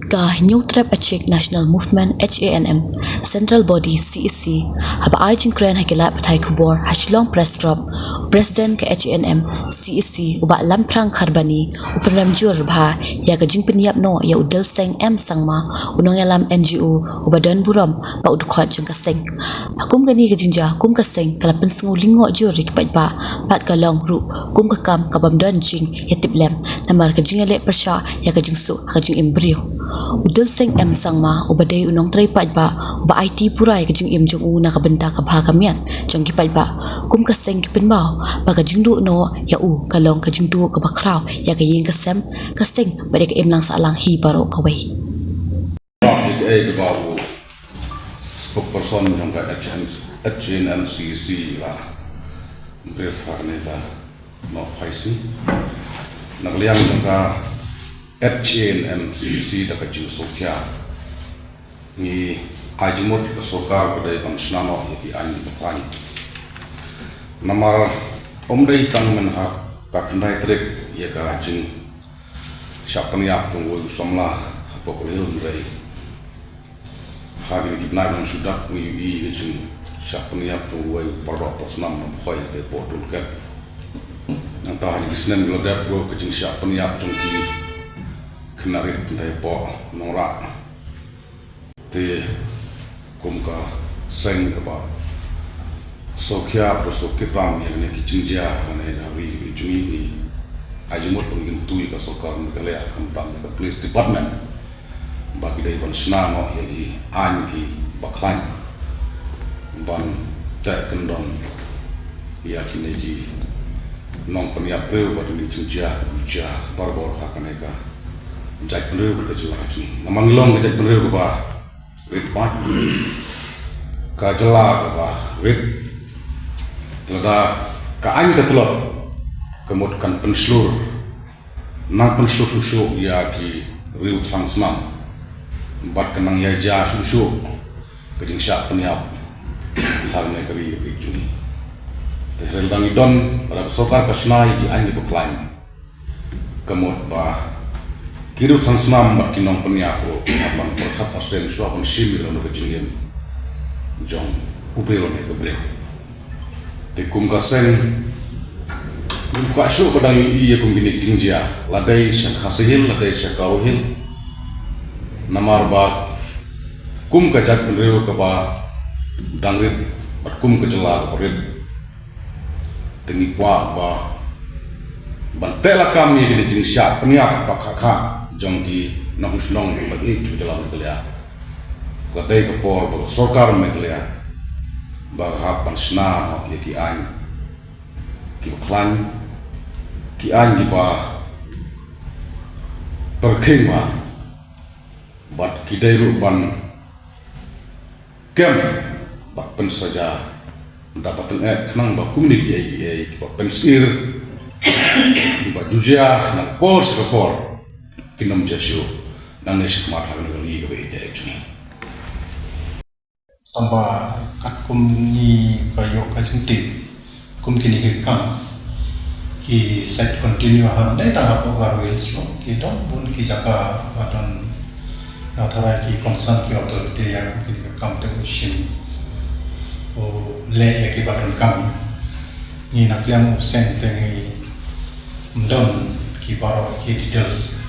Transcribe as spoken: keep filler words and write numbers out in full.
Ka Hynñiewtrep Achik National Movement, H A N M, Central Body, C A C, haba ai jingkren ha ki lad pathai khubor ha Shillong Press Club, u President ka H A N M C A C, u Bah Lamphrang Kharbani, u pynrem jur bha ïa ka jingpynïap noh ïa u Delseng M Sangma, u nongïalam N G O uba don burom bad u dkhot jong ka seng. Ha kum kane ka jingjia, kum ka seng ka la pynsngew lyngngoh jur ïa ki paidbah bad ka long ruh kum ka kam ka bym don jingïatiplem namar ka jingïaleh pyrshah ïa ka jingsuk ha ka jingim briew. U Delseng M Sangma uba dei u nongtrei paidbah uba aiti pura ïa ka jingim jong u na ka bynta ka bha ka miat jong ki paidbah, kum ka seng ki pynpaw ba ka jingduh noh ïa u ka long ka jingduh kaba khraw ïa ka ïing ka sem, ka seng bad ïa ka imlang sahlang hi baroh kawei. Ïa kaei kaba u spokesperson jong ka H N, H N M C C la brief ha kane ka nongphaisngi. Na ka liang jong ka H N M C C da ka jingsngewkhia ngi ai jingmut ka sorkar ka dei ban shna noh ïa ki aiñ bakhlaiñ. Namar ym dei tang myn ha ka khyndai tarik ïa ka jing shah pynïap jong uwei u samla hapoh ka Ri Lum Rei. Ha kine ki bnai ba shu dap ngi ïohi ka jingshah pynïap jong uwei u para doh para snam na Bhoi te hapoh toll gate. Nangta ha kine ki snem ki la dep ruh ka jingshah pynïap jong ki khynnah rit te hapoh Nongrah. Te kum ka seng kaba sngewkhia bad sngewkit ram ïa kine ki jingjia ha kane ka ri jong ngi, ngi ai jingmut ba ngin kyntu ïa ka sorkar Meghalaya khamtam ïa ka police department ba ki dei ban shna noh ïa ki aiñ ki bakhlaiñ ban teh kyndon ïa kine ki nongpynïap briew bad kine ki jingjia kiba jia barabor ha kane ka jaitbynriew bad ka jylla ka jong ngi. Namar ngi long ka jaitbynriew kaba rit paid, ka jylla kaba rit. Te lada ka aiñ ka tlot ka mut kan pynshlur, nang pynshlur shuh shuh ïa ki riew thrang snam bad kan nang ïaid jia shuh shuh ka jingshah pynïap ha kane ka ri ka pyrthei jong ngi. Te hynrei lada ngi don, lada ka sorkar ka shna ïa ki aiñ ki bakhlaiñ, ka mut ba ki riew thrang snam bad ki nongpynïap ruh ki hap ban pyrkhat arsien shuwa ban shim ïa kano ka jingim jong u briew lane ka briew. Te kum ka seng ngim kwah shuh ba dang ïohi ïa kum kine ki jingjia, la dei sha Khasi Hills la dei sha Garo Hills. Namar ba kum ka jaitbynriew kaba dang rit bad kum ka jylla kaba rit, te ngi kwah ba ban teh lakam ïa kine ki jingshah pynïap ba khah khah jong ki nongshong shnong kiba ïeit jong ka jylla Meghalaya. Ka dei ka por ba ka sorkar Meghalaya ba ka hap ban shna noh ïa ki aiñ kiba khlaiñ, ki aiñ kiba pyrkhing bha bad ki dei ruh ban kem bad pynsaja da ba tyngeh khnang ba kumne kiei kiei kiba pynsngewsih kiba ju jia na ka por sha ka por kin ym jia shuh nangne shakhmat ha kane ka ri kaba ïeit jong ngi. Tangba katkum ngi ba ïoh ka jingtip, kum kine ki kam ki set continue ha, ym dei tang hapoh Garo Hills long, ki don bun ki jaka ba don, nga tharai ki concern ki authority ïa kum kine ki kam te u shim, u leh ïa kiba donkam. Ngi na kliang u seng te ngim don ki baroh ki details